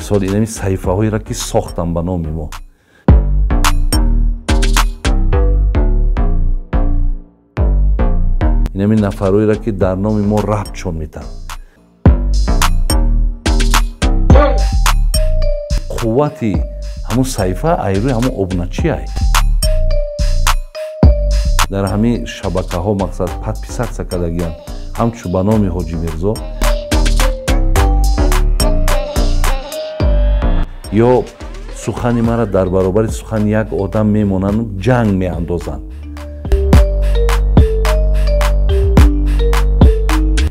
Мисол инами саҳифаҳоеро ки сохтам ба номи мо. Инами нафарҳоеро ки дар номи мо рабтшон метаҳанд. Қуввати ҳамун саҳифа айрӯи ҳамун обуначи ай. Дар ҳамин шабакаҳо мақсад подписатсия кардагиянд ҳамчун ба номи Ҳоҷи Мирзо. Ё сухани мара дар баробари сухани як одам мемонанд, ҷанг меандозанд.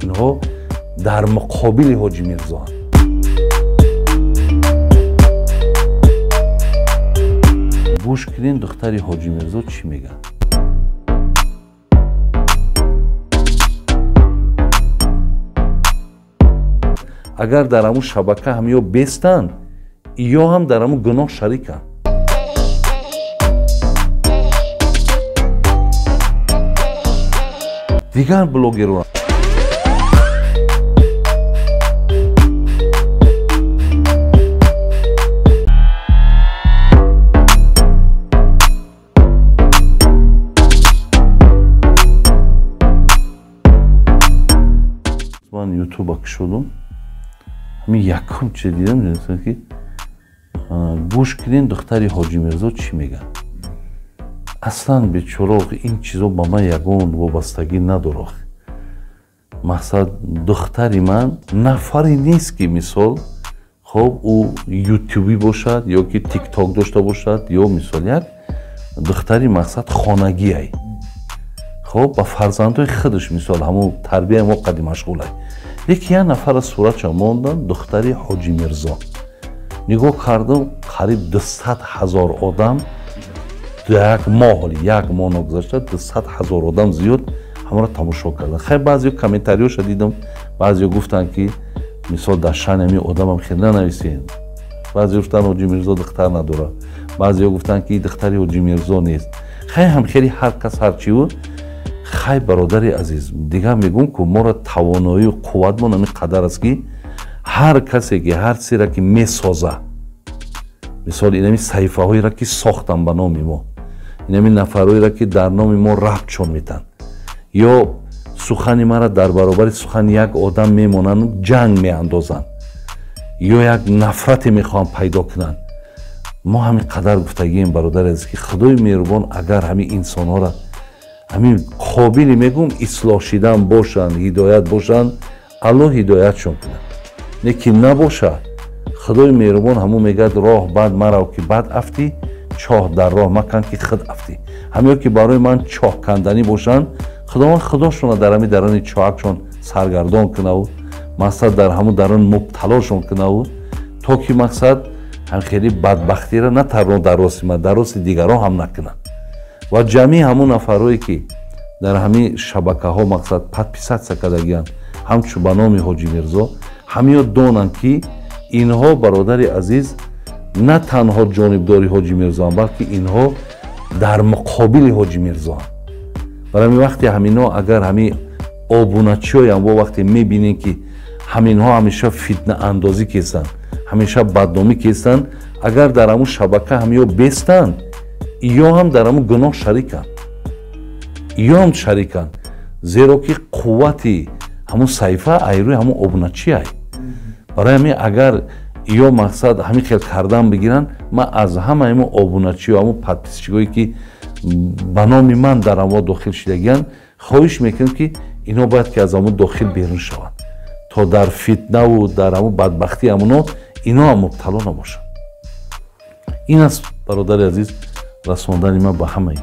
Инҳо дар муқобили Ҳоҷи Мирзоанд. Гӯш кунед, духтари Ҳоҷи Мирзо чӣ мегӯяд. Агар дар ҳамун шабака ҳам ё бестанд, ё ҳам дар ҳамун гуноҳ шариканд. Дигар блогерон ман ютуба кушодум, ҳамин якум чиз дидам, ки гӯш кунед, духтари Ҳоҷи Мирзо чӣ мегӯяд. Аслан бечора ин чизо ба ман ягон вобастагӣ надорад. Мақсад духтари ман нафаре нест ки мисол хоб ӯ ютубӣ бошад ё ки тикток дошта бошад, ё мисол як духтари мақсад хонагиай. Хоб ба фарзандои худаш мисол ҳамун тарбияи мо қади машғулай. Лекин як нафара суратша мондан, духтари Ҳоҷи Мирзо. Нигоҳ кардам, қариб 200 000 одам як моҳ, як моҳ ногузашта 200 000 одам зиёд ҳамаро тамошо карданд. Хай баъзеҳо комментариёша дидам, баъзеҳо гуфтанд ки мисол дар шаъни ҳамин одамам хел нанависед. Баъзеҳо гуфтанд Ҳоҷи Мирзо духтар надорад, баъзеҳо гуфтанд ки духтари Ҳоҷи Мирзо нест. Хай ҳам хели ҳар кас ҳар чӣ буд. Хай бародари азиз, дигар мегӯм ку моро тавоноию қувватмон ҳамин қадар аст ки ҳар касе ки ҳар чизеро ки месоза, мисол инами саҳифаҳоеро ки сохтам ба номи мо, инами нафарҳоеро ки дар номи мо рабтшон метаҳанд, ё сухани мара дар баробари сухани як одам мемонанд, ҷанг меандозанд, ё як нафрате мехоҳанд пайдо кунанд. Мо ҳамин қадар гуфтагием бародари азиз ки Худои меҳрубон агар ҳамин инсонҳоро ҳамин қобили мегӯм ислоҳ шидан бошанд, ҳидоят бошанд, Аллоҳ ҳидоятшон кунад. Лекин набошад, Худои меҳрубон ҳамун мегӯяд роҳ бад марав ки бад афтӣ, чоҳ дар роҳ макан ки худ афтӣ. Ҳамиё ки барои ман чоҳ канданӣ бошанд, Худованд худошонро дар ҳамин дарони чоҳакшон саргардон кунаву мақсад дар ҳамун дарон мубталошон кунаву то ки мақсад ҳам хеле бадбахтиро на танҳо дар рости ман, дар рости дигарон ҳам накунанд. Ва ҷамъи ҳамун нафарҳое ки дар ҳамин шабакаҳо мақсад подписатсия кардагиянд ҳамчун ба номи Ҳоҷи Мирзо, ҳамиё донанд ки инҳо бародари азиз на танҳо ҷонибдори Ҳоҷи Мирзоанд, балки инҳо дар муқобили Ҳоҷи Мирзоанд. Барои ҳамин вақте ҳаминҳо агар ҳамин обуначиҳоям бо вақте мебинем ки ҳаминҳо ҳамеша фитнаандозӣ кестанд, ҳамеша бадномӣ кестанд, агар дар ҳамун шабака ҳамиё бестанд, ё ҳам дар ҳамун гуноҳ шариканд, ё ҳам шариканд, зеро ки қуввати ҳамун саҳифа айрӯи ҳамун обуначи ай. Барои ҳамин агар ё мақсад ҳамин хел кардан бигиранд, ман аз ҳама ҳамун обуначиҳо, ҳамун подписчикҳое ки ба номи ман дар ҳамо дохил шидагиянд, хоҳиш мекунам ки инҳо бояд ки аз ҳамун дохил берун шаванд, то дар фитнаву дар ҳамун бадбахтии ҳамуно инҳо ҳам мубтало набошанд. Ин аст бародари азиз расондани ман ба ҳамаи.